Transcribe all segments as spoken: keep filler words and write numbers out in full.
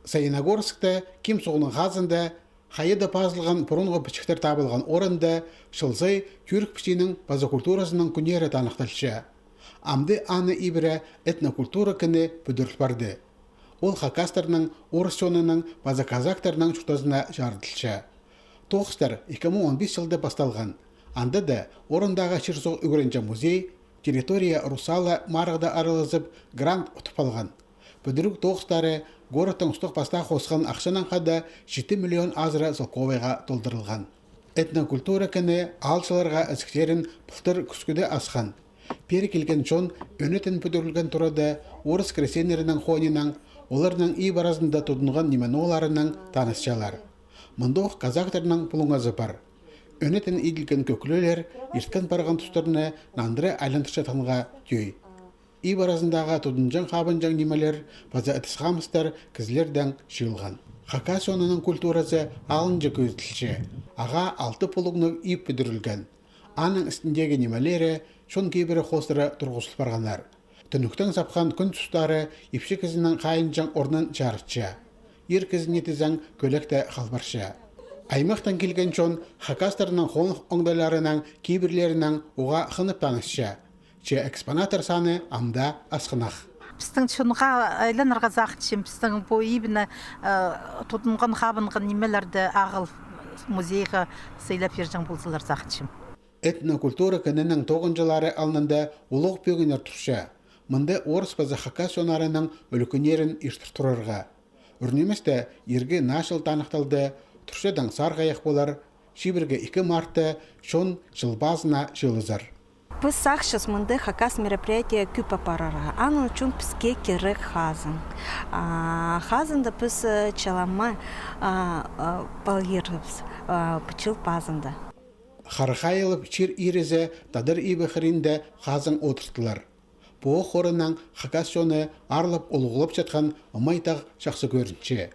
Саяногорскта Ким суғның хазында хайада пазылған пурунғы пічіктер табылған орында чыл сай тӱрк пічиинің паза культуразының кӱннері таныхталча. Амды аны ибіре этнокультура кіні пӱдіріл парды. Ол хакастарның, орыс чонының паза казактарның чуртазына чарыдылча. Тоғыстар ікі муң он пис чылда пасталған. Анда да орындағы чир-суғ ӱгренҷең музей «Территория Русала» марығда аралазып, грант утып алған. Пӱдіріг тоғыстары городтың устағ-пастаах хосхан ахчанаң хада читі миллион азыра целковайға толдырылған. Этнокультура кіні аалҷыларға ізіктерін пылтыр кӱскӱде асхан. Пеер килген чон ӧнетін пӱдірілген турада орыс крестьяннарының хонинаң, оларның иб аразында тудынған ниме-нооларынаң танысчалар. Мындох казактарның пулуңазы пар. Ӧнетін иділген кӧклелер ирткен парған тустарны нандыра айландырчатханға тӧӧй. Иб аразындағы тудынҷаң-хабынҷаң нимелер паза ідіс-хамыстар кізілердең чыылған. Хакас чонының культуразы алынҷа кӧзіділче. Ағаа алты пулуңнығ иб пӱдірілген. Аның істіндегі нимелері чон кибірі хоостыра турғызыл парғаннар. Тӱнӱктең сапхан кӱн тустары ипчі кізінің хайынҷаң орнын чарытча. Ир кізі, не тізең, кӧлек тее халбарча. Аймахтаң килген чон хакастарның хоных оңдайларынаң, кибірлерінең уғаа хынып танысча. Че экспонаттар саны ам даа асхынах. Пістің чонға айланарға сағынчам, пістің пу ибні, э, тудынған-хабынған нимелерді ағыл музейға сыйлап пирҷең ползалар сағынчам. Этнокультура кінінің тоғынҷылары алнында улуғ пӧгіннер турча. Мында орыс паза хакас чоннарының ӱлӱкӱннерін иртір турарға. Ӱр ниместе иргі наа чыл таныхталды, турчадаң сарғаях полар, чибіргі ікі мартта чон чыл пазына чыылызар. Піс сағынчабыс мындағ хакас мероприятие кӧп апарарға. Аның ӱчӱн піске кирек хазан. А, хазанды піс, э, чалама, а, а, палғирбыс, а, чыл пазында. Харахайлап чир ирезе тадар ибі хыринда хазан одыртылар. Пу хорынаң хакас чоны аарлап улуғлапчатхан ымайтах чахсы кӧрінче.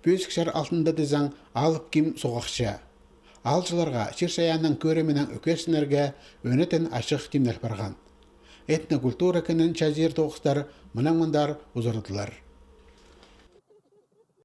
Пӧзік чар алтында тізең алып ким соғахча. Аалҷыларға чир-чайаанның кӧрімінең ӧкерсінерге ӧнетін ачых тимнел парған. Этнокультура кінін чазир тоғыстар мынаң мындар узарадылар.